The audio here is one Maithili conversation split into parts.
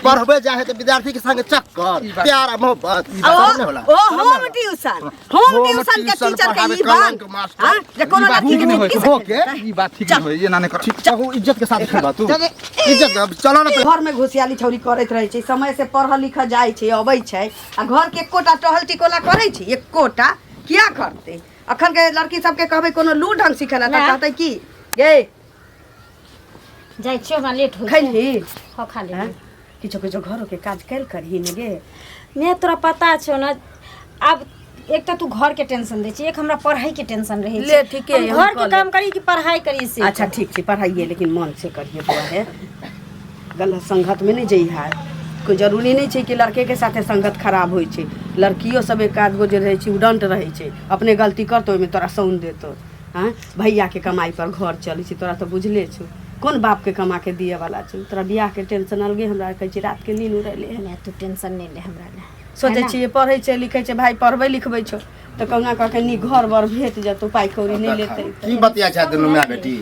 पढ़बे जाए है तो विद्यार्थी के संगे चक्कर प्यार आ मोहब्बत आ ओ सब नहीं होला। ओ होम ट्यूशन, होम होम ट्यूशन के ट्यूशन टीचर के पढ़ावे ई बात कलंक मास्टर। हां जे कोनो ई बात लड़की ठीक के नहीं होय। चुटकी हो से के ई बात ठीक नहीं होय, ये ना नहीं कर। चाहू इज्जत के साथ खेलबा तू, इज्जत के, अब चलो ना। घर में घुसियाली छौरी करैत रहै छै, समय से पढ़ल लिखल जाइ छै, अबै छै आ घर के एकोटा टहल टिकोला करै छै? एकोटा किया करतै? अखन के लड़की सबके कहबै कोनो लू ढंग सिखै ला तऽ ना। कहतै की गे। जाइ छियो, हमरा लेट होइ छै। खैलही? हँ, खा ले। हैं? किछो किछो घरो के काज कैल करही ने गे। मैं तोरा पता छौ ने, आब एक तऽ तू घर के टेंशन दै छी, एक हमरा पढ़ाई के टेंशन रहै छै। ले, ठीके हम है, हम घर कऽ के काम करी कि पढ़ाई करी से? अच्छा ठीक छै, पढ़ाइए, लेकिन मन से करिए बौआ हे। गलत संगत में नहीं जइहा। कोई जरूरी नहीं छै कि लड़के के साथे संगत खराब होइ छै, लड़कियो सब एक आध गो जे रहै छै उदंड रहै छै, अपने गलती करतौ, ओहिमे तोरा सौन देतौ। आँय, भैया के कमाई पर घर चलै छै, तोरा तऽ बुझले छौ कोन बाप के कमा के दिए वाला छौ। तोरा बियाह के टेंशन अलगे हमरा कहै छी, रात के नींद उड़ेले है। मैं तू टेंशन नहीं ले हमरा ले। सोचै छियै पढ़ै छै लिखै छै, भाई पढ़बै लिखबै छौ तऽ कहुना कऽ के नीक घर बर भेट जेतौ, पाइ कौड़ी नहि लेतै। की बतिया छै दुनू माय बेटी?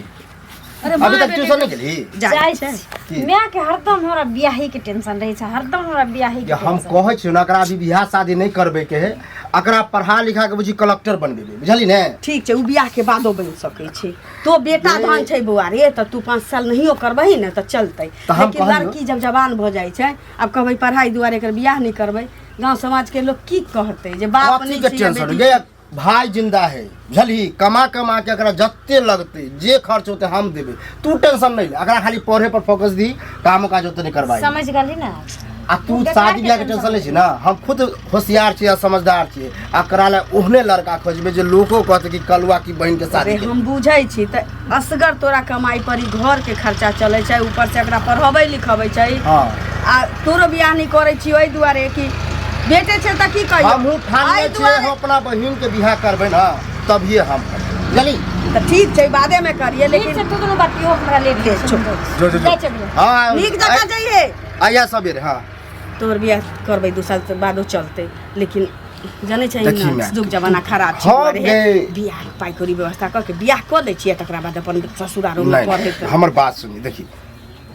अरे अभी तक ट्यूशन नहीं गेली? जाइ जाइ छै। छी। माय के हरदम हमरा बियाही के टेंशन रहै छै, हरदम हमरा बियाही के जे हम टेंशन। कहै छियौ ने, एकरा अभी बियाह शादी नहीं करबे के है, एकरा पढ़ा लिखा के बुझी कलेक्टर बनबेबै, बुझली ने? ठीक छै, ओ बियाह के बादो बनि सकै छै। तो बेटा धन छै बौआ रे, तऽ तू 5 साल नहियो करबही ने तऽ चलतै। तऽ हम लेकिन कहलियौ। लड़की जब जवान भऽ जाइ छै, आब कहबै पढ़ाई दुआरे एकर बियाह नहि करबै, गाँव समाज के लोग की कहतै जे बाप कथी नहि के छै या टेंशन बेटी। गे? भाई जिंदा है, बुझलही? कमा कमा के एकरा जते लगतै, जे खर्च होतै, हम देबै, तू टेंशन नहीं ले। एकरा खाली पढ़े पर फोकस दी, काम काज ओते नहीं करबाई। समझ गेली ना? आ तू बेकार शादी के बियाह के टेंशन टेंशन लै छी ना, हम खुद होशियार छियै आ समझदार छियै। एकरा लए ओहने लड़का खोजबै जे लोको कहतै कि कलुआ की बहिन के शादी अरे के। हम बुझै छी, तऽ असगर तोरा कमाई पर ई घर के खर्चा चलै छै, ऊपर से एकरा पढ़बै लिखबै छै। आ तोरो बियाह नहि करै छी ओहि दुआरे कि बेटे छै तऽ की कहियौ। हमहूँ ठानने एहि छियै दुआरे हम अपना बहिन के बियाह करबै ना तभिए हम करबै, बुझली? तऽ ठीक छै, बादे में करिए। ठीक लेकिन छै, तू दुनू बतियो, हमरा लेट होइ छै। जो जो। जाइ जो चलिए। हाँ। नीक जकाँ जइहे। आइया सबेरे, हाँ। तोहर बियाह करबै 2 साल के बादो चलतै, लेकिन जनै छै देखी ने, माय। जुग जमाना खराब छै। हाँ बौआ रे, गे। बियाह पाइ कौड़ी व्यवस्था कऽ के बियाह कऽ दै छियै, तकरा बाद अपन ससुरारो में नहीं पढ़ैत। हमर बात सुनी, देखी,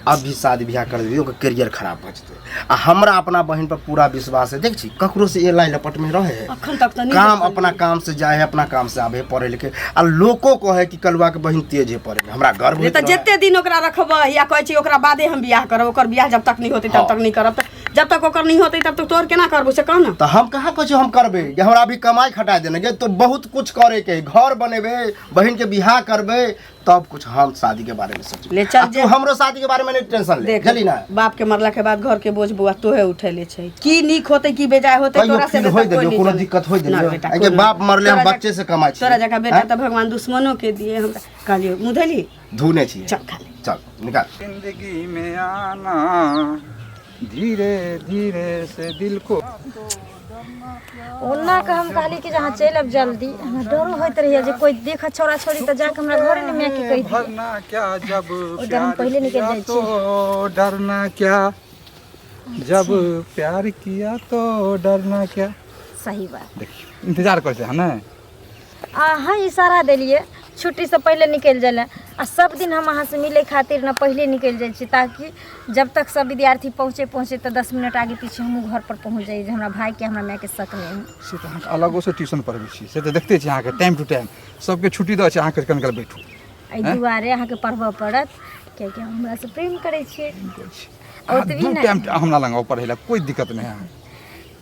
अभी शादी बियाह कर देबै, ओकर करियर खराब भऽ जेतै। आ हमरा अपना बहिन पर पूरा विश्वास है। देख छी, ककरो से ये लाइन लपट में रहे है? अखन तक तऽ नहि काम देखलियै। अपना काम से जाए है, अपना काम से आबे है पढ़े लिखे, आ लोको कहे कि कलुआ के बहिन तेज है पढ़े में, हमरा गर्व नहि होइत तऽ रहे। जते दिन ओकरा रखबै या कहै छी ओकरा बादे हम बियाह करब, ओकर बियाह जब तक नहि होतै तब तक नहि करब, तऽ जब तक ओकर नहि होतै तब तक तोहर केना करबो से कह ने। तऽ हम कहाँ कहै छी हम करबै? जे हमरा अभी कमाई खटा देने गे तो बहुत कुछ करे के है, घर बनेबै, बहिन के बियाह करबै, तब कुछ हम शादी के बारे में सोचबै। ले चल आ तू जे- हमरो शादी के बारे में नहीं टेंशन ले। देख। बुझली ना? बाप के मरला के बाद घर के बोझ बौआ तोहे उठेले छै। की नीक होतै की बेजाय होतै कहियो तोरा से फील बेहतर होय कोई देलियौ? नहीं कोनो जानै। दिक्कत होय ना देलियौ? बेटा, एके कोनो बाप मरले, हम तोरा बच्चे से कमाइ छियै। तोरा जकाँ बेटा हैं? तऽ भगवान दुश्मनो के दिए हमरा। कहलियौ मुँह धोली? धुने छियै। चल खा ले। चल निकाल। जिंदगी में आना धीरे धीरे से दिल को ओना के हम कहली कि जे अहाँ चलि आब जल्दी, हमरा डरो होइत रहैया जे कोइ देखत छौड़ा छौड़ी तऽ जाके हमरा घरे ने मायके कहि दिए। भरना क्या जब डर हम प्यार पहिले निकलि किया जाइ तो डरना क्या, जब प्यार किया तो डरना क्या। सही बात। देखियौ, इंतजार करै छै अहाँ ने। अहाँ इशारा देलियै छुट्टीसँ पहिले निकलि जाइ लए, आ सब दिन हम अहाँसँ मिलै खातिर ने पहिले निकलि जाइ छी, ताकि जब तक सब विद्यार्थी पहुँचे पहुँचे तऽ 10 मिनट आगे पीछे हमहूँ घरपर पहुँच जाइ, जे हमरा भाइके हमरा मायके शक नहि होइ। से तऽ अहाँके अलगोसँ ट्यूशन पढ़बै छी, से तऽ देखते छी अहाँके टाइम टू टाइम सबके छुट्टी दै छै, अहाँके कनि काल बैठू। एहि दुआरे अहाँके पढ़बऽ पड़त, कियाकि अहाँ हमरासँ प्रेम करै छियै। अहाँ ओतबी दू नहि। टाइम हमरा लग आउ पढ़ै लए, कोइ दिक्कत नहि है अहाँके।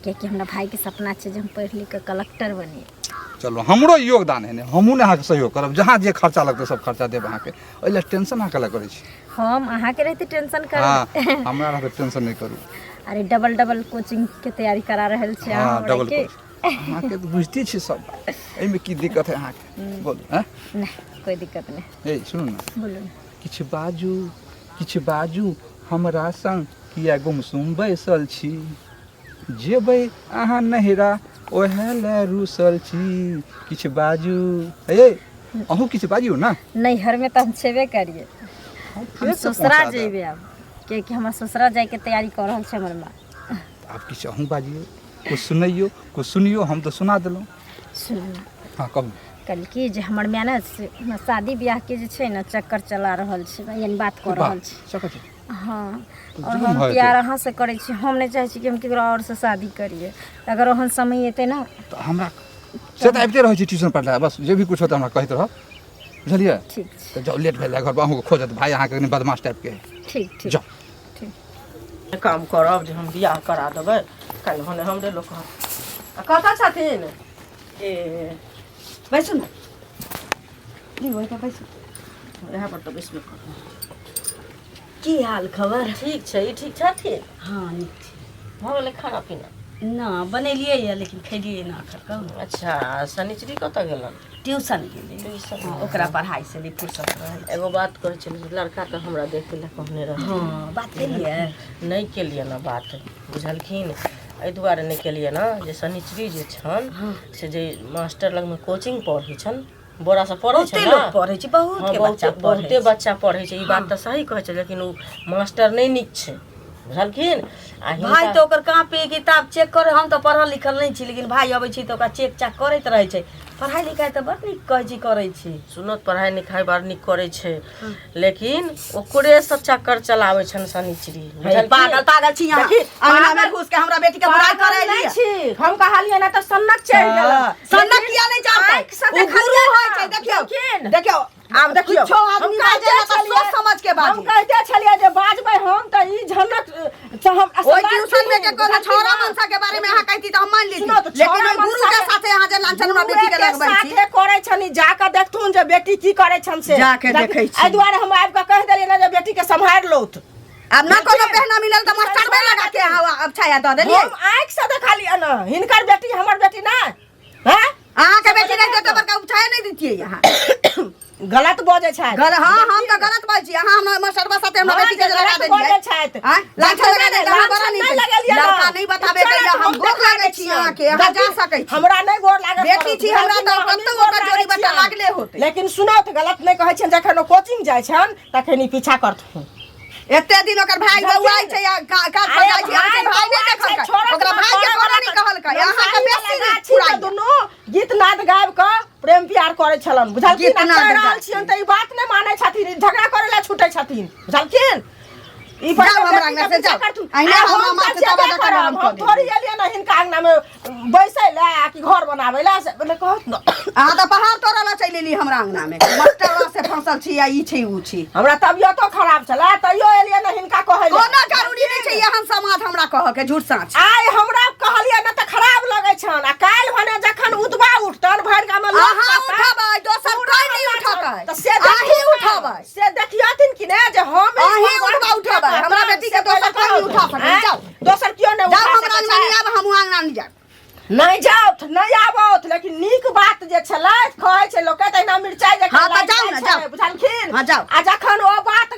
कियाकि हमरा भाइके सपना छै जे हम पढ़ि लिख कऽ कलेक्टर बनी। चलू, हमरो योगदान है ने, हमहूँ ने अहाँके सहयोग करब, जहाँ जे खर्चा लगतै सब खर्चा देब अहाँके, ओहि लए टेंशन अहाँ कला करै छी? हम अहाँके रहिते टेंशन करब? हँ, हमरा रहते टेंशन नहि करू। अरे डबल डबल कोचिंग के तैयारी करा रहल छी अहाँ हमरा डबल के। कोचिंग अहाँके तऽ बुझिते छी सब बात, एहिमे की दिक्कत है अहाँके, बोलू? हँ। नहि, कोइ दिक्कत नहि। हे सुनू ने। बोलू ने। किछु बाजू, किछु बाजू हमरा संग, किया गुमसुम बैसल छी? जेबै अहाँ नहिरा ओहे लए रूसल छी, किछु बाजू। हे, अहूँ किछु बाजियौ ने। नैहरमे तऽ हम छेबे करियै, हम फेर से ससुरा पहुँचा देब। जेबै आब, कियाकि हमर ससुरा जाइके तैयारी कऽ रहल छै हमर माँ। आब किछु अहूँ बाजियौ, किछु सुनैयौ, किछु सुनियौ, हम तऽ सुना देलहुँ। सुनू ने। हँ, कहू। कहलकी जे हमर माय ने से हमरा शादी बियाहके जे छै ने चक्कर चला रहल छै, यानी बात कऽ रहल छै। चक्कर चला। हँ, आओर जुलुम हम भऽ प्यार जेतै। अहाँसँ करै छी। हम नहि चाहै छी कि हम ककरो आओरसँ शादी करियै। अगर ओहन समय एतै ने तऽ हमरा से तऽ आबिते रहै छी ट्यूशन पढ़ला, बस जे भी कुछ होतै हमरा कहैत रहब, बुझलियै? ठीक छै। तऽ जाउ, लेट भेल जाय घर पर, अहूँके खोजत भाय अहाँके कनि बदमाश टाइपके है। ठीक ठीक। जाउ। ठीक। काम करब जे हम बियाह करा देबै काल्हि भने हमरे लोक कहत। आ कतऽ छथिन ए? बैसू ने, की होइ तऽ बैसू। इएह पर तऽ बैसबे करब। की हाल खबर? ठीक छै। ई ठीक छथिन? हँ, नीक छै। भऽ गेलै खाना पीना? ना, बनेलियै यऽ लेकिन खेलियै ना एखन। कहू ने। अच्छा, शनिचरी कतऽ गेलन? ट्यूशन गेलै। ट्यूशन। हँ, ओकरा पढ़ाइ से नहि फुर्सत रहै छै। एगो बात कहै छलियै, लड़का तऽ हमरा देखै लए कहने रहै। हँ, बात केलियै? नहि केलियै ने बात, बुझलखिन? एहि दुआरे नहि केलियै ने जे शनिचरी जे छनि से जे मास्टर लगमे कोचिंग पढ़ै छनि, बोरा सब पढ़ै छै बहुते ने। लोक पढ़ै छै, बहुत हँ, के बच्चा बहुते पढ़ै बहुते छै। बच्चा पढ़ै छै, ई बात तऽ सही कहै छै, लेकिन ओ मास्टर नहि नीक छै, बुझलखिन? आ भाय हिनका तऽ ओकर कॉपी किताब चेक करे। हम तऽ पढ़ल लिखल नहि छी, लेकिन भाय अबै छै तऽ ओकरा चेक चाक करैत रहै छै। पढ़ाइ लिखाइ तऽ बड़ नीक कहै छी करै छै। सुनत, पढ़ाइ लिखाइ बड़ नीक करै छै, लेकिन ओकरे सब चक्कर चलाबै छनि शनिचरी, हे, बुझलखिन? पागल पागल छी अहाँ। देखी, अंगना में पागल- घुस के हमरा बेटी के बुराइ पागल करै नहि लिए। छी हम, कहलियै ने तऽ सन्नक चढ़ि गेल। सन्नक किया नहि चढ़तै? आँखि से ओ गुरु देखलियै होइ ने, छै। देखियौ देखिन। देखियौ, आब देखियौ, किछो हम आदमी कहिते बाजै ने तऽ छलियै- सोच समझ के हम बाजी। कहिते छलियै जे बाजबै हम तऽ ई झनक से हम ओहि ट्यूशन में के कोनो छौड़ा मनसा के बारे में अहाँ कहती तऽ हम मान लेती, सुनो तऽ, लेकिन छौड़ा ओहि गुरु के मनसा के- साथे अहाँ जे लांछन हमरा बेटी के गुरुए लगबै छी। साथे करै छनि। जाकऽ देखथुन जे बेटी की करै छनि से। जाके देखै छी। एहि दुआरे हम आबि कऽ कहि देलियै ने जे बेटी के सम्हारि लौत। आब ना कोनो पहना मिलल तऽ मास्टरबे लगा के अहाँ अब छाया दऽ देलियै। हम आँखि से देखलियै ने, हिनकर बेटी हमर बेटी नहि हैं। अहाँ के बेटी रहिते तऽ बड़का उपछाया नहि दितियै अहाँ। गलत बजै छथि। हँ, हम तऽ गलत बाजै छी। अहाँ हमरा मास्टरबा साथे हमरा हँ, बेटी के जे लगा गलत देलियै। बजै छथि। आँय, लांछन लगा देलियै, अहाँ बड़ा लांछन नीक नहि लगेलियै ने। लड़का नहि बताबे के चलत, हम हम गोर देखा लागै दै छी छियनि। अहाँके, अहाँ जा सकै छी। हमरा नहि गोर लागत। बेटी छी हमरा तऽ कतौ ओकर जोड़ी बच्चा लागले होतै। लेकिन सुनत, गलत नहि कहै छियनि। जखन ओ कोचिंग जाइ छनि तखन ई पीछा करथुन। एते दिन ओकर भाय बौआइ छै आ काज पर अरे जाइ छै, अबै छै, भाय नहि बौआइ छै, देखलकै। छोड़त ओकरा ना, भाय के छोड़त कोनो ना। नहि कहलकै। अहाँके नमसाही बेसी वाला गाछी फुराइ मे दुनू गीत नाद गाबि कऽ प्रेम प्यार करै छलन, बुझलखिन? गीत आ नाद कहि रहल गाबि। छियनि तऽ ई बात नहि मानै छथिन, ई झगड़ा करै लए छूटै छथिन, बुझलखिन? ई जाउ पहिले हमरा बेटी अंगना के से पीछा जाउ। करथुन। अहिना आ हम हम मामा तऽ से तबा जेबे जकाँ करब। नरम हम कऽ देब। थोड़ी एलियै ने हिनका अंगना मे बैसै लए आ कि घर बनाबै लए, से पहिले कहत ने। अहाँ तऽ पहाड़ तोड़ऽ लए चलि एली हमरा अंगना मे। मास्टरवा से फंसल छी आ ई छै ऊ छी। हमरा तबियतो खराब छलै तैयो एलियै ने हिनका कहै लए। कोनो जरूरी नहि छै एहन समाज हमरा कहऽ के झूठ साँच। आइ हमरा कहलियै ने तऽ खराब लगै छनि आ काल्हि भने जखन उतबा उठतन भरि गाममे लोक अहाँ कहतनि, उठबै, दोसर पूरा कोइ नहि हल्ला उठतै। तऽ से अहीं देखियौ उठबै। से देखियथिन कि ने जे हम अहीं उठबा उठबै। हमरा बेटी के दोसर कोइ नहि उठा सकै। आँय? जाउ। दोसर केओ नहि जाउ उठा हमरा सकै अंगना छै। नहि आब, हमहूँ अंगना नहि जायब। नहि जाउथ, नहि आबौथ, लेकिन नीक बात जे छलै कहै छै लोकके तहिना मिरचाइ जखन हाँ, तऽ लागि जाउ जाइ ने, छै, जाउ। बुझलखिन? हाँ, जाउ। आ जखन ओ बात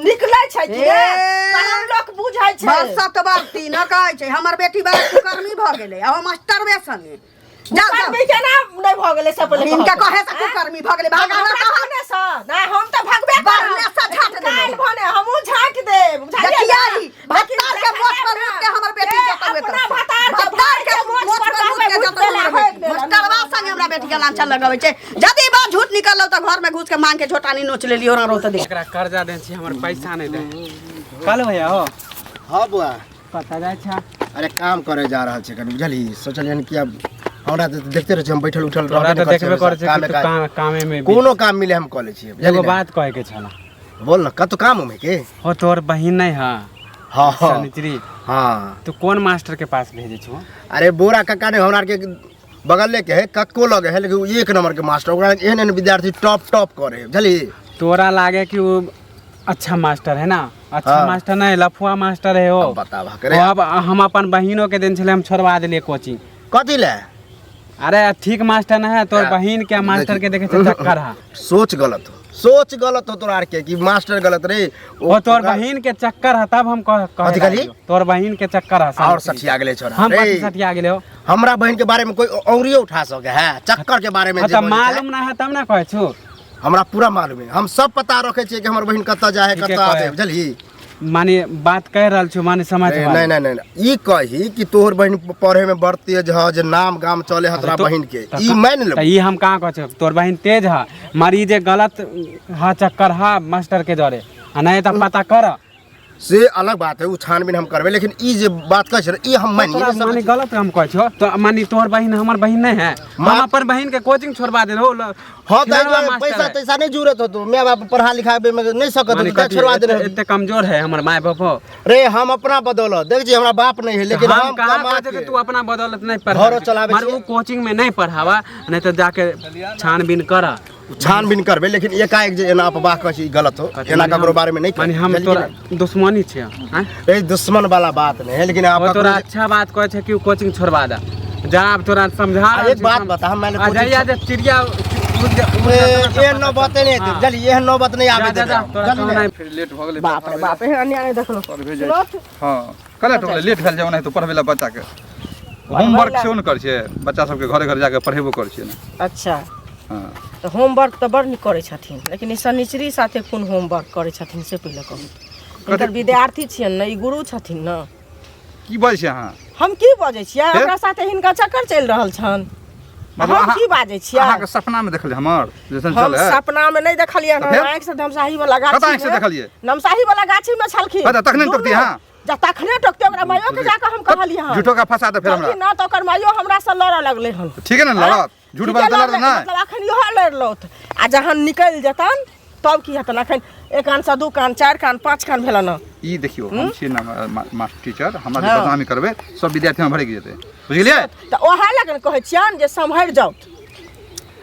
निकलै छै कि ने, ए, तहन लोक बुझै छै। बरसत बरती न कहै छै। हमर बेटी बड़ा कुकर्मी भऽ गेलै आ ओ मास्टरबे संगे। जाउ जाउ। कुकर्मी केना नहि भऽ गेलै से पहिले हिनका कहब। कहे से कुकर्मी भऽ गेलै। भागा हमरा हमरा कहऽ। कहने सँ नहि, हम तऽ भगबे करब। बढ़ने सँ झाँट देबै। काल्हि भने हमहूँ झाँटि देब, बुझलियै देखियै, ने? भत्तार के मोछ पर उठ के हमर बेटी ए, जतौ एतौ। अपना भतार के भत्तार के भाई मोछ पर उठ के जतौ हमर बेटी। मास्टरवा संगे हमरा बेटी के लांछन लगबै छै। यदि बात झूठ निकललौ तऽ घर में घुस के मांग के झोटानी नोच लेलियो ओना रोते देख। एकरा कर्जा देने छी, हमर पैसा नहि दे। कल भैया हो। हाँ बुआ। कतऽ जाइ छा? अरे काम करे जा रहल छै कनि, बुझलही? सोचलियन कि अब हमरा तऽ देखते रहै छी, हम बैठल उठल तोरा रहबे तऽ नहि देखबे करै करै छियै छै कामे कि तू काज। काम कामे में कोनो काम मिले हम कऽ लै छियै, बुझलही एगो ने? बात कहे के छला। बोल न, कतौ काम उम है के? हो, तोहर बहिन नहीं है? हाँ हाँ। सनिचरी? हाँ। तू कोन मास्टर के पास भेजे छो? अरे बोरा कक्का ने हमरा आरके बगले के है, कक्को लगे है, लेकिन उ एक नंबर के मास्टर। ओकरा एहन एहन विद्यार्थी टॉप टॉप करे है, बुझलही? तोरा लागे कि वो अच्छा मास्टर है ना? अच्छा हाँ। मास्टर नहीं, लफुआ मास्टर है वो। अब बताबह करे। वो अब हम अपन बहिनों के दिन छले, हम छोड़वा दिलिए कोचिंग। कथी ले? अरे ठीक मास्टर नहीं है तोर या, बहिन के मास्टर के देखे छे चक्कर है। सोच गलत हो, सोच गलत हो तोरा आर के कि मास्टर गलत रे। वो तोर बहिन के चक्कर है तब हम कह कहे कथी कहली? लागियो। तोर बहिन के चक्कर है। और सठिया गेले छोरा हम रे। कथी सठिया गेले हो? हमरा बहिन के बारे में कोई औरियो उठा सके है चक्कर के बारे में हाँ, जे तऽ बोलै छै? मालूम ना है तब ना कहै छु। हमरा पूरा मालूम है, हम सब पता रखे छियै कि हमर बहिन कतऽ जाए है, ठीके कतऽ आबे, कहै। बुझलही? माने बात कह रहल छु, माने समझ नहीं नहीं नहीं नहीं, ई कही कि तोहर बहिन पढ़े में बड़ तेज ह, जे नाम गाम चले ह तोरा बहिन के, ई मान ले। त ई हम कहाँ कहै छौ तोर बहिन तेज ह, मारी जे गलत ह चक्कर ह मास्टर के जरे, आ नहीं त पता कर। से अलग बात है, उ छानबीन हम करबै, लेकिन ई जे बात कहै छै ई हम मानि तोरा नहि सकै माने छी। गलत हम कहै छियौ तो मानी तोहर बहिन हमर बहिन नहीं है, हम अपन बहिन के कोचिंग छोड़वा देलहो। हाँ तऽ एहि खिलौना दुआरे मास्टर पैसा है। तैसा नहीं जुड़त होतो, माय बाप पढ़ा लिखाबे में नहीं सकत माने होतो, तें कथी, छोड़वा देने एते होती। एते कमजोर है हमर माय बाप हो। रे हम अपना बदौलत देख जी, हमरा बाप नहीं है लेकिन हम हम कहाँ कमा कहै छै कि के तू अपना बदौलत नहीं पढ़ा घरो चलाबै मार छियै। उ कोचिंग में नहीं पढ़ावा, नहीं तो जाके छानबीन कर। छानबीन करबै, लेकिन एकाएक जे एना अपवाह कहै छै ई गलत हो, एना ककरो बारे में नहीं माने हम कहै। तोरा दुश्मनी छियै हैं? ए दुश्मन वाला बात नहीं है, लेकिन आप वो तोरा अच्छा बात कहै छै कि उ कोचिंग छोड़वा दे, जा अब तोरा समझा आ, रहल एक छी बात बता, हम मानि ले आ, कोचिंग जहिया जे चिड़िया उड़ जा- उड़ ए जेतौ ना, एहन नौबते नहीं हेतै, हाँ। जल्दी एहन नौबत नहीं आबै जा, जा, देबै। जा, तोरा जल्दी कहना नहीं। फेर लेट भऽ गेलै। बाप रे बाप, एहन अन्याय नहि देखलहुँ। पढ़बे जाइ छी। हँ कले टोकले लेट भेल जाउ, नहि तऽ पढ़बै लए बच्चाके होमवर्क सेहो ने करै छियै, बच्चा सबके घरे घर जाके पढ़ेबो करै छियै ने। अच्छा। हँ तऽ होमवर्क तऽ बड़ नीक करै छथिन, लेकिन ई शनिचरी साथे कोन होमवर्क करै छथिन से पहिले कहू। हिनकर विद्यार्थी छियनि ने, ई गुरु छथिन ने। की बजै छियै अहाँ? हम की बजै छियै? फेर? हमरा साथे हिनकर चक्कर चलि रहल छनि। मतलब हम अहाँ- की बाजै छियै? अहाँके सपनामे देखलियै हमर जैसन हम चलै है। सपना में नहीं देखलियै तऽ हम फेर? आँखि से धमसाही वाला कतऽ गाछी आँखि से में देखलियै? नमसाही वाला गाछी में छलखिन। हँ, तऽ तखने ने दुनू। टोकती अहाँ। जा तखने टोकते, ओकरा माइयो के जाके हम कहलियै हन। झूठो का फंसा दे फेर हमरा। छलखिन ना तऽ ओकर माइयो हमरा से लड़ऽ लगलै हन। ठीक है ने लड़त, झूठ ठीके बाजत लड़त लड़लै, नहि। मतलब अखन इहो लड़लौथ आ जहन निकलि जेतन तब की हेतन? अखन एक कान से दू कान, चारि कान, पाँच कान भेलन हन। ई देखियौ, हम छियै ने मास्टर टीचर, हमरा जे बदनामी करबै सब विद्यार्थी हम भड़कि जेतै, बुझि गेलियै? तऽ ओएह लग ने कहै छियनि जे सम्हरि जाउ।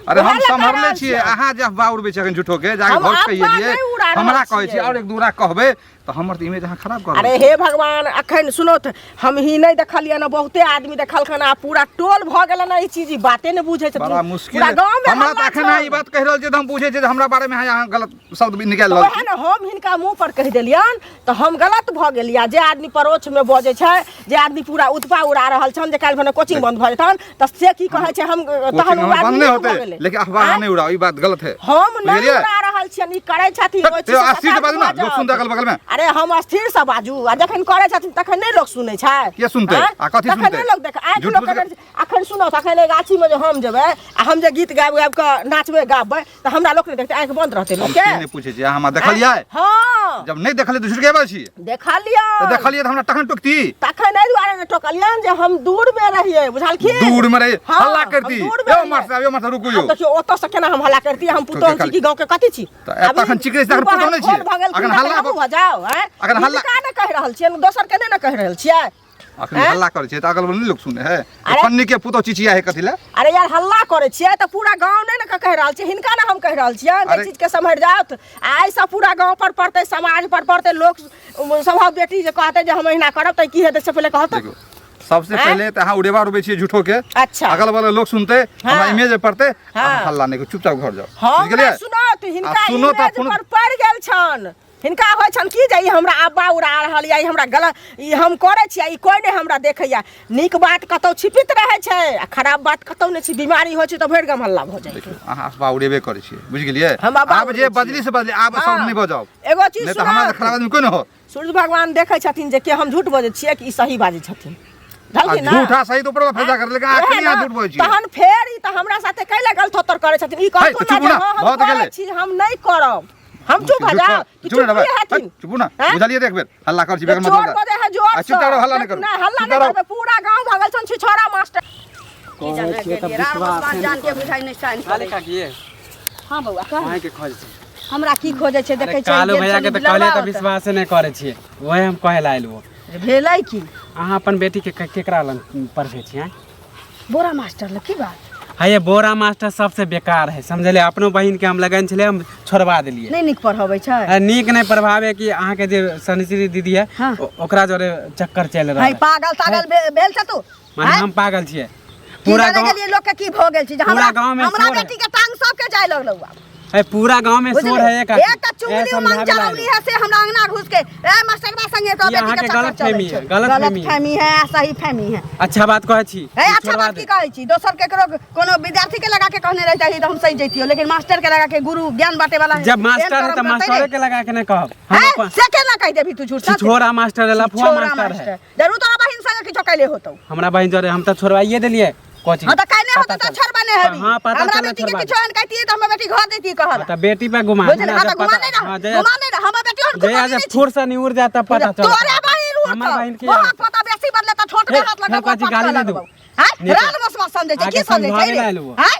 अरे हम ओएह लए कहि सम्हरले रहल छियै, छियै। अहाँ जे अफवाह उड़बै छियै अखन झूठो के, जाके हम घर कहि अफवाह एलियै, नहि उड़ा रहल हमरा कहै छियै छियै। आओर एक दूरा कहबै तऽ हमर तऽ इमेज अहाँ खराब कर अरे हे भगवान, अखन सुनो तऽ हम ही नहि देखलियै ने, बहुते आदमी देखलखन आ पूरा टोल भऽ गेलन ई चीज, ई बाते नहि बुझै छथिन। बड़ा मुश्किल पूरा गाँव में हमरा तऽ हल्ला अखन अहाँ ई छल। बात कहि रहल छियै तऽ हम बुझै छियै जे हमरा बारेमे अहाँ गलत शब्द निकालि तऽ रहल ओएह छी। ने हम हिनका मुँह पर कहि देलियनि तऽ हम गलत भऽ गेलियै। जे आदमी परोक्षमे बजै छै, जे आदमी पूरा उत्पा उड़ा रहल छनि जे काल्हि भने कोचिंग बंद भऽ जेतनि, तऽ से की कहै छै हम तहन कोचिंग ओ हमर आदमी बंद नहि नीक भऽ होतै, गेलै। लेकिन अफवाह आँय? नहि उड़ाउ, ई बात गलत है। हम नहि बुझलियै? उड़ा रहल छियनि, ई करै छथिन ओहि चीज यौ, से अस्थिर से सतर्क बाजू ने, भऽ लोक सुनतै जाउ। अगल बगलमे। अरे हम अस्थिर से बाजू आ जखन करै छथिन तखन नहि लोक सुनै छै? किया सुनतै? आँय? आ कथी तखन सुनतै? नहि लोक देख आँखि झूठ लोक फूस के- करै छै। अखन सुनौ तऽ अखन एहि गाछीमे जे हम जेबै आ हम जे गीत गाबि गाबि कऽ नाचबै गाबबै तऽ हमरा लोक नहि देखतै? आँखि बंद रहतै हम लोकके? से नहि पूछै छी, अहाँ हमरा देखलियै? हँ। जब नहि देखलियै तऽ झूठ के बाजै छी? देखलियै। तऽ देखलियै तऽ हमरा तखन टोकती? तखन एहि दुआरे नहि टोकलियनि जे हम दूर मे रहियै, बुझलखिन? दूर मे रही हँ, हल्ला हम करती। दूर मे यौ रहियै। मास्टर साहब, यौ मास्टर रुकू यौ। आब देखियौ ओतऽ से केना हम हल्ला करती। हम पुतोहु छी कि गाँव के कथी छी? तऽ एतऽ अखन चिकरै छी, तखन पुतोहु नहि छियै। अखन अखन हल्ला भऽ जाउ आँय? अखन हल्ला- हिनका नहि कहि रहल छियै, दोसर के नहि ने कहि रहल छियै। अखन आँय? हल्ला करै छियै तऽ अगल बगल नहि लोक सुनै है? अरे- फन्नी के पुतोहु चिचिया है कथी लए? अरे यार, हल्ला करै छियै तऽ पूरा गाँव नहि ने कहि रहल छियै, हिनका ने हम कहि रहल छियै। एहि अरे- चीजके सम्हरि जाउत आ एहिसँ पूरा गाँव पर पड़तै, समाज पर पड़तै, लोक सभक बेटी जे कहतै जे हम एहिना करब तऽ की हेतै से पहिले कहत। देखियौ, सबसे आँय? पहिले तऽ अहाँ उड़ेबा उड़बै छियै झूठो के। अच्छा। अगल बगल लोक सुनतै, हमरा हाँ। इमेज पड़तै। हाँ। अहाँ हल्ला नहि करू, चुपचाप घर जाउ। हम बुझि गेलियै? नहि सुनत हिनका। आ सुनो तऽ इमेज कोनो- पर पड़ि गेल छनि हिनका। होइ छनि की जे ई हमरा अब्बा उड़ा रहल यऽ, ई हमरा गलत ई हम करै छियै, ई कोइ नहि हमरा देखैया। नीक बात कतहु छिपित रहै छै आ खराब बात कतहु नहि छै। बीमारी होइ छै तऽ भरि गाम हल्ला भऽ जाइ छै। देखियौ, अहाँ अफवाह उड़ेबे करै छियै, बुझि गेलियै? हम अफवाह आब जे उड़बै छियै। बजली से बजली, आब सब हाँ। नहि बजाउ, एगो चीज नहि तऽ हमरा से सुनत खराब आदमी कोइ नहि होत। सूर्य भगवान देखै छथिन जे के हम झूठ बजै छियै कि ई सही बाजै छथिन। आ ढलखिन ना? झूठा सही तऽ ऊपर फैसला कर, लेकिन ओएह अखन ना, अहाँ झूठ बजै छियै। तहन फेर ई तऽ हमरा साथे कैला गलथोत्तर करै छथिन? ई है, कहथुन तऽ ना चुप जे ना, हँ हम भऽ तऽ करै गेलै। छी, हम नहि करब, हम चुप भऽ जाउ कि चुप चुप रहबै। हेथिन? चुप ना। हैं? बुझलियै तऽ एक बेर हल्ला कर छी बेगर चोर मतलब। बजै है जोर आ चुपचाप रहो, हल्ला नहि करू। नहि हल्ला चुप नहि रहो। करबै। पूरा गाँव भगल छन छिछोरा मास्टर। की जाने छियै तऽ गेलियै, राम विश्वास भगवान नहि जान के बुझाइ नहि साइन काले करै। काकी ये हँ बौआ, कह। अहाँके खोज छै। हमरा की खोजै छै? अरे देखै छै कालू गेल भैया के छली तऽ कहलियै तऽ बिलरबा ओतऽ। विश्वासे नहि करै छियै, वही हम कहै लए आयल। भेलै की? अहाँ अपन बेटीके केकरा लग पढ़बै छियै? बोरा मास्टर लग। की बात? है ये बोरा मास्टर सबसे बेकार है, समझलियै? अपनो बहिनके हम लगन छलै, हम छोड़वा देलियै। नहि नीक पढ़बै छै? अरे नीक नहि प्रभाव है कि अहाँके जे शनिश्री दीदी है, हाँ। ओकरा जोरे चक्कर चलि रहल है है। पागल तागल भेल छ तू? माने हैं? हम पागल छियै? की पूरा जाने गाँव गेलियै लोक के की भऽ गेल छै जे पूरा हमरा गाँव में हमरा शोर है। बेटी के टांग सबके जाय लगलौ आब। है पूरा गाँव में शोर है। एक एक चुंगली उमंग चलौनी है से हमरा अंगना घुस के ए मास्टरबा संगे तो ई बेटी के अहाँके चक्कर गलत चलै फहमी छै। है, गलत गलत फहमी है। फहमी है आ सही फहमी है। अच्छा बात कहै छी। है अच्छा छोड़वा बात दे। की कहै छी? दोसर केकरो कोनो विद्यार्थी के लगा के कहने रहितही तऽ हम सही जैतियो, लेकिन मास्टर के लगा के गुरु ज्ञान बांटे वाला है। जब मास्टर एहन है तऽ करम करतै मास्टरे रे। के लगा के नहीं कहब हम। हैं? अपन से केना कहि देबही तू झूठ सच? छोरा मास्टर है, लफुआ छोरा मास्टर है। जरूर तोरा बहिन संगे किछो कैले होतौ। हमरा बहिन जोरे हम तऽ छोड़वाइए देलियै कोचिंग। हाँ तऽ कैले पता होतौ तऽ चल। छोड़बा नहि हेबी। हाँ, पता हमरा चलल बेटी के छोड़बा। किछो एहन कहितियै तऽ हमर बेटी घर दैतियै कहल। हाँ, तऽ बेटी पे गुमान बुझल है ना, हाँ तऽ जब गुमान पता नहि रह, हाँ, जहिया गुमान नहि रह, हमर बेटी ओहन जहिया कुकर्मी से नहि छै। फुर से नहीं उड़ जाता पता चल तोरे बहिन उड़तौ। हमर बहिन के मोहक पोता बेसी बदले तऽ ठोंठ में हे, हाथ हे, लगबौ, काची, पटका गाली नहि दू। लगबौ। आँय? नहीं तऽ- राल मसमा समझै छै, आके की समझै छै समझाबै रे? लए एलहुँ। आँय?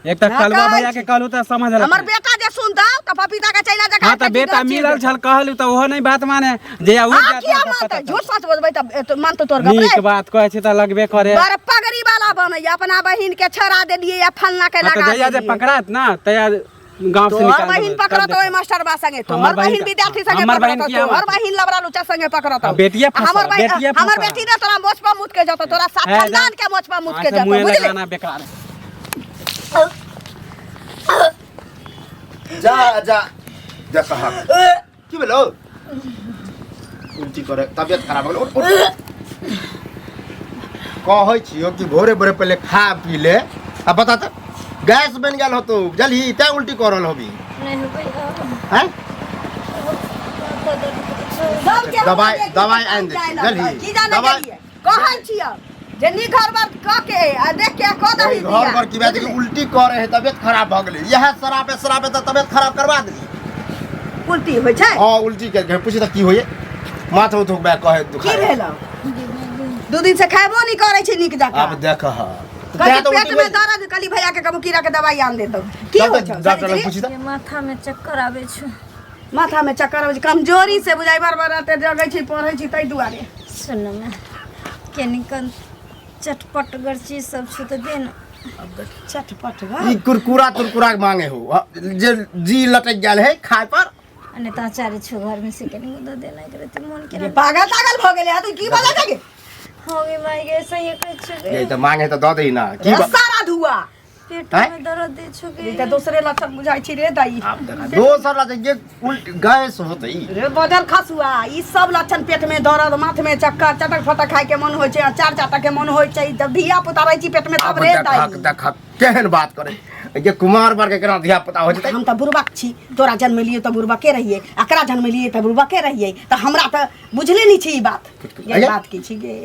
एक तऽ ना कलवा कहै भैया के छी। कहलू तऽ समझ हमर बेटा जे सुनतौ तऽ पपीता के चैला जकाँ हाँ तऽ बेटा मिलल छल कहलू तऽ ओहो नहीं बात माने जहिया उड़ हाँ जाता किया तऽ मानतै पता झूठ सच बजबै तऽ मानतौ तोर चल। गप नीक रे बात कहै छै तऽ लगबे करे बड़ पगड़ी वाला बनैया अपना बहिन के छड़ा देलियै या फलना के हाँ, तऽ लगा जहिया जे देलियै पकड़ात ना तहिया गाँव से तोहर निकाल बहिन देबै, तब पकड़त ओहि देखब। मास्टरबा संगे तोहर हमर बहिन बहिन विद्यार्थी संगे हमर बहिन पकड़त किया तोहर बहिन लबड़ा लुचा संगे पकड़त आ, बेटिये फंसा, हमर बहिन बेटिये हमर फंसा। बेटी ने तोरा मोछ पर मुत के जतो तोरा सात है, खानदान के मोछ पर मुत के हाँ, से जतो मुँहे बुझली लगाना बेकार है। जा जा देख की भेलो उल्टी करे तबियत खराब हो गेल उठ, उठ। कहै छियो कि भोरे भोरे पहिले खा पी ले आ बता तऽ गैस बनि गेल होतो बुझलही तैं उल्टी कर रहल होबी नहीं होबै हैं सबके हम दवाई- देख के दवाई काम आनि दै जाय छी, लगल। बुझलही? की जाने दवाई- गेलियै कहै छियौ जे नी घर बर कऽ के आ देख के कऽ दही घर बियाह। पर की बात कि उल्टी करे है तबियत खराब भऽ गेलै इएह शराबे शराबे तऽ तबियत खराब करवा देली उल्टी होइ छै हाँ उल्टी के पूछी तऽ की होइए माथ उथ बैक कहे की दुखाय भेलौ दू दिन से खेबो नहीं करै छै नीक जकाँ आब देख ह कहली पेट में दर्द कहली भैया के कहबो कीड़ा के दवाई आन देतौ की होइ छौ डॉक्टर लग सावित्री? पूछी तऽ ये माथा में चक्कर आबै छै माथा में चक्कर आबै छै कमजोरी से बुझाइ बार बार राते जगै छी पढ़ै छी ताहि दुआरे सुन ने केनिकन चटपटगर चीज सब छौ तऽ दे ने चटपट गा ई कुरकुरा तुरकुरा मांगे हो जे जी लटक गेल है खाय पर आ नहि तऽ अचारे छौ घरमे से कनि दऽ देना एकरे मोन केना ये पागल तागल भऽ गेलै तू की बजै छगे हो गे माय गे सही कहै छौ गे ये तऽ मांगे तऽ दऽ दही ना की बा- सारा धुआ पेट आँय? में दर्द दै छौ गे ई तऽ दोसरे लक्षण बुझाइ छी रे दाई आब देखा दोसर लग जे उल्ट गैस होतै रे बदल खसुआ ई सब लक्षण पेट में दर्द माथ में चक्कर चटक फटक खाय के मन होइ छै अचार चाटक के मन होइ छै जब धिया पुता रहै छी पेट में तब आब रे देखक दाई देखक केहन बात करे जे कुमार बर के केना धिया पुता हो जेतै हम तऽ बुड़बक छी तोरा जन्म लियै तऽ बुड़बके रहियै एकरा जन्म लियै तऽ बुड़बके रहियै तऽ हमरा तऽ बुझले नहि छी ई बात ये अये। बात की छी गे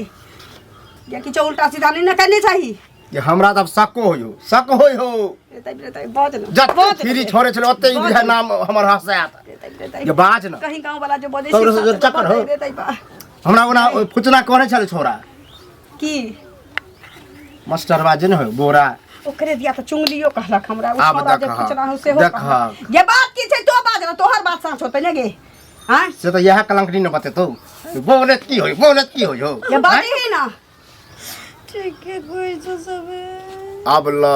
ये किछो उल्टा सीधा नहीं ने करने चाही जे हमरा तऽ आब शको होइ हो शक होइ हो रे ताई रे ताई बाज न जते बाज न फ्री रे। छोड़े छलै ओते ई बाज बुझाय न। नाम हमर हँसायत रे ताई रे ताई जे बाज न कहीं गाँव वाला जो बजै तोरो छै से चक्कर हो। रे ताई बा हमरा ओना फुचना कहने छलै छोरा की मास्टरवा जे ने हो बोरा ओकरे दिया तऽ चुंगलियो कहलक हमरा ओ आब छौड़ा जे देखहक, फुचना हो सेहो देखहक। कहलक। ये बात की छै तो बाज न तोहर बात साँच होतै ने गे आँय से तऽ इएह कलंकनी ने बतेतौ बोलत की होइ बोलत की होइ हो ये बात ही ना ठीके कहै छौ सबे आब ल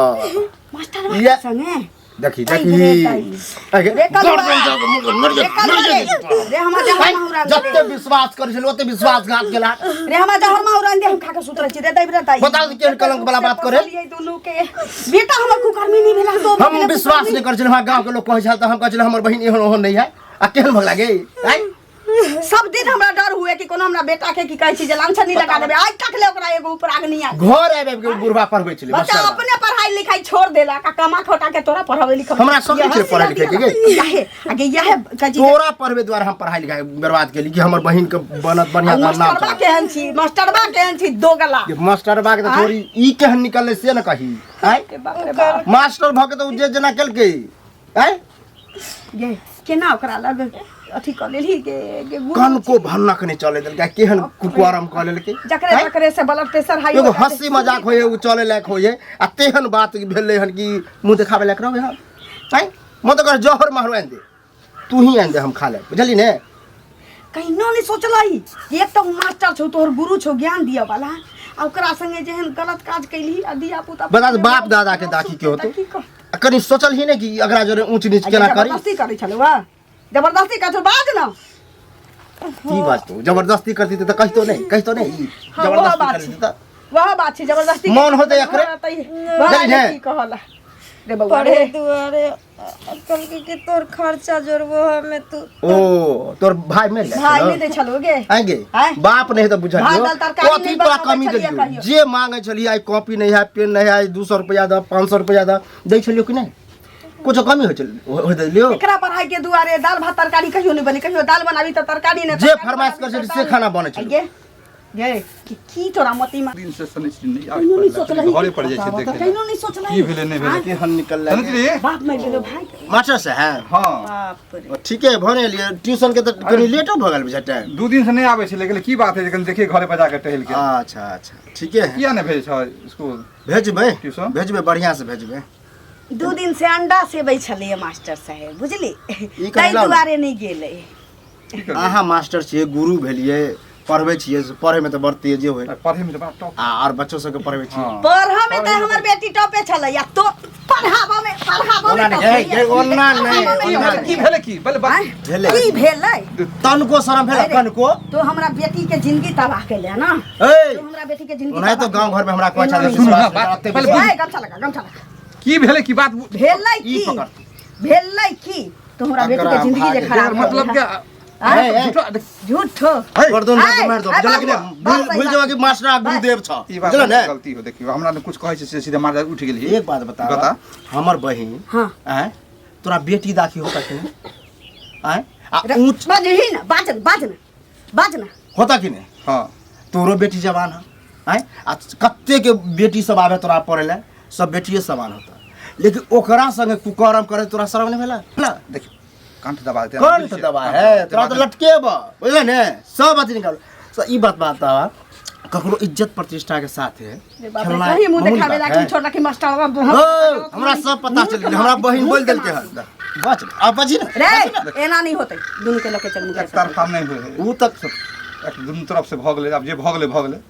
मास्टर ये- संगे देखी ताई देखी रे ताई। अगे, रे कलुआ। गर्दन जाके मुड़ मर रे जा कलुआ मर रे जा रे हमर जहर माहुर आन दे जते विश्वास करै छलै ओते विश्वासघात केला रे हमर जहर माहुर आन दे हम खा के सुतरै छी रे दैब रे ताई बताउ केहन कलंक वाला बात करे? पोसलियै दुनू के बेटा हमर कुकर्मी नहीं भेला तो हम विश्वास नहि करै छलै हमरा गाँव के लोग कहै छल तऽ हम कहै छलै हमर बहिन एहन ओहन नहि है आ केहन भऽ लागे आँय सब दिन हमरा डर हुए कि कोनो हमरा बेटा के की कहै छी जे लांछन नहीं लगा देबे आज तक ले ओकरा एगो उपराग नहीं आयल घर आबि आबि के बुढ़बा पढ़बै छलै बच्चा मास्टरबा। अपने पढ़ाई लिखाई छोड़ देलक आ कमा खोटा के तोरा पढ़ावे लिखावे हमरा सब नहि छै पढ़ाई लिखाई के गे। याहे आगे याहे कहै छी तोरा पढ़बे द्वारा हम पढ़ाई लिखाई बर्बाद केली कि हमर बहिन के बनत बढ़िया आ से नाम मास्टरबा चलत। केहन छी मास्टरबा केहन छी दोगला ये मास्टरबा के तऽ आँय? छोड़ी ई केहन निकललै से ने कही आँय रे बाप रे बाप मास्टर भऽ के तऽ उ जे जेना केलकै आँय गे केना ओकरा लग अथी कऽ लेलही गे गे गुरु कनको भन्नक नहि चले देलकै केहन कुकरम कऽ लेलकै जकरे आँय? तकरे से ब्लड प्रेशर हाई एगो हंसी मजाक होइए ओ चले लायक होइए आ तेहन बात भेलै हन कि मुँह देखाबै लायक रहबै हम आँय म तऽ कर जहर माहरू आनि दे तू ही आनि दे हम खा लेब बुझली ने कहिनो नहि सोचलही कि एक तऽ उ मास्टर छौ तोहर गुरु छौ ज्ञान दिअ वाला आ ओकरा संगे जेहन गलत काज कैलही आ धिया पुता बता दे बाप दादा के दाखी के होतो की कह आ कनि सोचल ही नहि कि एकरा जरे ऊँच नीच केना करी जबरदस्ती करै छलौ हँ जबरदस्ती करै छलौ बाज न की बात तू जबरदस्ती करती तऽ कहितो नहि कहितो नहि ई हाँ, वह जबरदस्ती बात करती छै। तऽ वह बात छै जबरदस्ती मोन होतै एकरे। एकरे बुझली ने? की कहला रे बौआ पढ़े रे दुआरे कहलकै कि तोर खर्चा जोड़बो हमे तू ओ तोर भाई मरि गेल भाई छलौ? नहि दै छलौ गे आँय गे आँय? बाप नहि तऽ बुझलियौ भात दाल तरकारी कथी नहि तोरा बनबै कमी छलियै देलियौ कहियो। जे मांगै छलियै आइ कॉपी नहि है पेन नहि है 200 रुपया दऽ 500 रुपया दऽ दै छलियौ कि नहि कुछो कमी होइ छल होइ देलियौ एकरा पढ़ाई के दुआरे दाल भात तरकारी कहियो नहि बनी कहियो दाल बनाबी तऽ तरकारी नहि जे तरकारी फरमाइश बनाबी करै तऽ छली से दाल खाना बनै छलै। आइये गे कि की तोरा मती मा दिन से सनिचरी नहीं कहियो आबै नहीं सोचलही घरे पर जाइ छै बताबऽ देखै कहियो लए। नहीं सोचलही की भेलै नहि भेलै केहन निकल सनिचरी बाप मरि गेलो भाई मास्टर साहब हँ बाप रे ठीके भने एलियै ट्यूशन के तऽ कनि लेटो भऽ गेल बुझा टाइम 2 दिन से नहि आबै छलै कहलियै की बात है जे कनि देखिए घरे पर जाके टहल के अच्छा अच्छा ठीके है किया नहि भेजै छ स्कूल भेजबै ट्यूशन? भेजबै बढ़िआँ से भेजबै 2 दिन से अंडा सेबै छलैए मास्टर साहेब बुझली ई ताहि कहलहुँ ने। दुआरे नहि गेलै की करबै? अहाँ मास्टर छियै गुरु भेलियै पढ़बै छियै पढ़ैमे तऽ बड़ तेजे होइ पढ़ैमे तऽ बड़ा टॉप आ आओर बच्चो सबके पढ़बै छियै हँ पढ़ऽ मे तऽ हमर बेटी टॉपे छलै आ तो पढ़ाबऽ मे पढ़ाबऽ ओना मे नहि, टॉप हे, हे, ओना नहि, पढ़ाबऽ मे ओना टॉप की भेलै की बल आँय? भेलै। की भेलै तनको शरम भेल अरे। कनको तो हमरा बेटी के जिंदगी तबाह केले ना ए तो हमरा बेटी के जिंदगी ओनाहि तो गाँव घर में हमरा कहै एना छलै नहि। सुनू ना, विश्वास बात एते पहिले विश्वास- ए, गमछा लगा गमछा लगा की भेलै की बात भेलै ई की पकड़। भेलै की तो हमरा बेटी के अकरा जिंदगी जे भाग। खराब मतलब क्या क्या आँय? ए, ए, झूठो झूठो गर्दन दे के मारि दो आइ, बुझलक कि बाप, नहि बाप, भूल भूल जेबा कि मास्टर आ गुरुदेव छ ई बात बुझल ने गलती हो देखियो हमरा ने कुछ कहै छै से सीधे मार उठ गेली एक बात बता बता हमर बहिन हाँ। आँय तोरा बेटी दाखी होता कि नहीं आँय आ ऊँच बाजही ना बाज ना बाज ना बाज ना होता कि नहीं हां तोरो बेटी जवान है आँय आ कते के बेटी सब आबे तोरा पढ़े ले सब बेटिए समान होता लेकिन ओकरा संगे कुकर्म करे तोरा शर्म नहीं भेला ना देखियो कंठ दबा देते कंठ दबा है तोरा तऽ लटकेब बुझले ने सब अथी निकाल ई बात बात ककरो इज्जत प्रतिष्ठा के साथ है रे बाप रे, कहीं मुंह मामूली देखावे बात ला है। कि छोड़ रखी मास्टरवा ओ, हमरा सब पता चल गेल हमरा बहिन बोल देलकै हन बच अब बची ना रे एना नहीं होते दुनू के लके चल मुके एक तरफा नहीं होय ऊ तक एक दुनू तरफ से भऽ गेलै आब जे भऽ गेलै भऽ गेलै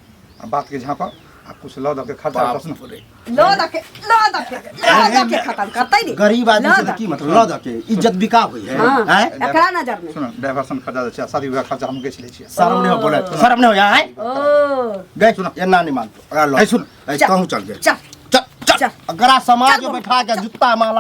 आ बात के झाँपऽ आ कुछ लऽ दऽ के खर्चा बाप सुन रे। लो दके लो दके लो दके खत्म करतै नी गरीब आदमी लऽ से तऽ दऽ। की मतलब लऽ दऽ के इज्जत बिका होई है हाँ, हैं एकरा नजर में सुन डाइवर्सन खर्चा दै छै शादी विवाह खर्चा हम गेछ लै छियै शर्म नहीं हो बोले शर्म नहीं हो यार हैं ओ गए सुन एना नहीं मानतो अगर लो ऐ सुन। ऐ चल, कहूँ चल गए चल चल चल चल। अगरा समाज चल में बैठा के जूता माला